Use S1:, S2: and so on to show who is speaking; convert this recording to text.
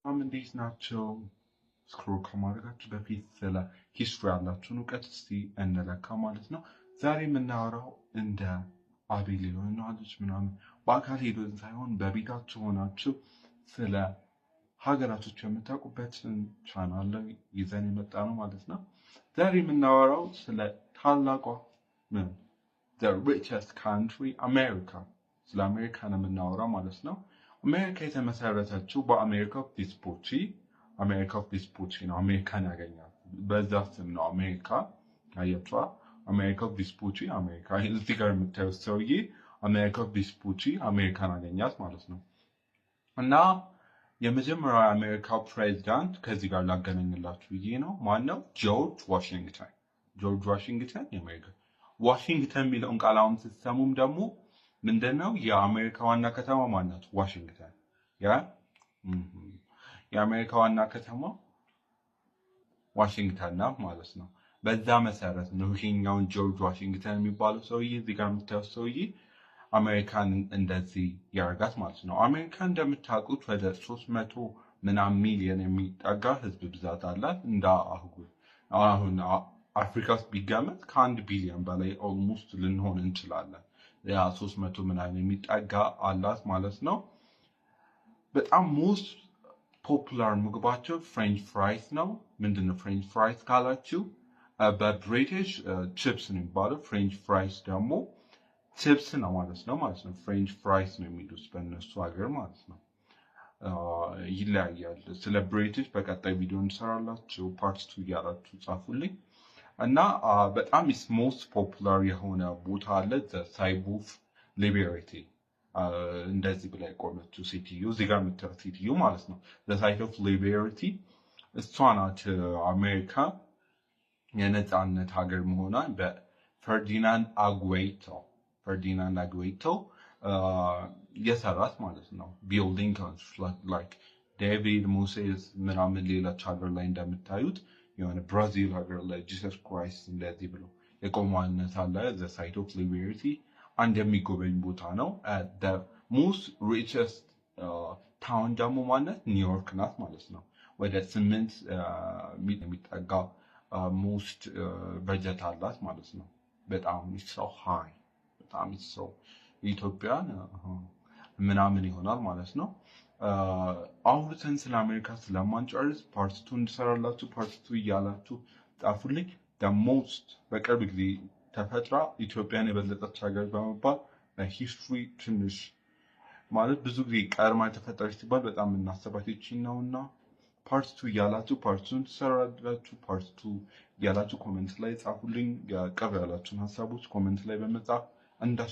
S1: እንዴት ናቸው? Scroll ከማድረጋችሁ በፊት ስለ history ያላችሁን እውቀት እስቲ እንለካ ማለት ነው። ዛሬ የምናወራው እንደ አቤል የሆነ ልጅ ምናምን በአካል ሄዶን ሳይሆን በቤታችሁ ሆናችሁ ስለ ሀገራቶች የምታውቁበትን ቻናል ላይ ይዘን የመጣ ነው ማለት ነው። ዛሬ የምናወራው ስለ ታላቋ ምን the richest country አሜሪካ፣ ስለ አሜሪካ ነው የምናወራው ማለት ነው። አሜሪካ የተመሰረተችው በአሜሪካ ቪስፑቺ፣ አሜሪካ ቪስፑቺ ነው አሜሪካን ያገኛል። በዛ ስም ነው አሜሪካ፣ አያችኋ። አሜሪካ ቪስፑቺ አሜሪካ፣ እዚህ ጋር የምታዩት ሰውዬ አሜሪካ ቪስፑቺ አሜሪካን አገኛት ማለት ነው። እና የመጀመሪያው የአሜሪካ ፕሬዚዳንት ከዚህ ጋር ላገናኝላችሁ ብዬ ነው። ማን ነው? ጆርጅ ዋሽንግተን። ጆርጅ ዋሽንግተን የአሜሪካ ዋሽንግተን የሚለውን ቃል አሁን ስትሰሙም ደግሞ ምንድን ነው? የአሜሪካ ዋና ከተማ ማናት? ዋሽንግተን። Yeah፣ የአሜሪካ ዋና ከተማ ዋሽንግተን ናት ማለት ነው። በዛ መሰረት ነው ይሄኛውን ጆርጅ ዋሽንግተን የሚባለው ሰውዬ፣ እዚህ ጋር የምታዩት ሰውዬ አሜሪካን እንደዚህ ያደርጋት ማለት ነው። አሜሪካ እንደምታውቁት ወደ 300 ምናምን ሚሊዮን የሚጠጋ ህዝብ ብዛት አላት እንደ አህጉር። አሁን አፍሪካ ውስጥ ቢገመት ከ1 ቢሊዮን በላይ almost ልንሆን እንችላለን። Yeah፣ 300 ምናምን የሚጠጋ አላት ማለት ነው። በጣም most popular ምግባቸው French fries ነው። ምንድን ነው French fries ካላችሁ በ British chips ነው የሚባለው። French fries ደግሞ ቺፕስ ነው ማለት ነው። French fries ነው የሚሉት በእነሱ ሀገር ማለት ነው። ይለያያል። ስለ ብሪቲሽ በቀጣይ ቪዲዮ እንሰራላችሁ። Part two እያላችሁ ጻፉልኝ። እና በጣም is most popular የሆነ ቦታ አለ፣ Statue of Liberty፣ እንደዚህ ብላ የቆመችው ሴትዮ፣ እዚህ ጋር የምታዩት ሴትዮ ማለት ነው። Statue of Liberty እሷ ናት። አሜሪካ የነፃነት ሀገር መሆኗን በፈርዲናንድ አጉዌቶ፣ ፈርዲናንድ አጉዌቶ የሰራት ማለት ነው። Building like David Moses ምናምን ሌሎች ሀገር ላይ እንደምታዩት የሆነ ብራዚል ሀገር ላይ Jesus Christ እንደዚህ ብሎ የቆመነት አለ። Statue of Liberty አንድ የሚጎበኝ ቦታ ነው። Most richest town ደግሞ ማለት ኒውዮርክ ናት ማለት ነው። ወደ 8 የሚጠጋ most በጀት አላት ማለት ነው። በጣም so high፣ በጣም so ኢትዮጵያን ምናምን ይሆናል ማለት ነው። አውርተን ስለ አሜሪካ ስለማንጨርስ part two እንድሰራላችሁ part two እያላችሁ ጻፉልኝ። Most በቅርብ ጊዜ ተፈጥራ ኢትዮጵያን የበለጠች ሀገር በመባል በ history ትንሽ ማለት ብዙ ጊዜ ቀድማ የተፈጠረች ሲባል በጣም የምናስባት ይቺን ነው እና part two እያላችሁ part two ን ትሰራላችሁ። Part two እያላችሁ comment ላይ ጻፉልኝ። ቅር ያላችሁን ሀሳቦች comment ላይ በመጻፍ እንዳሽ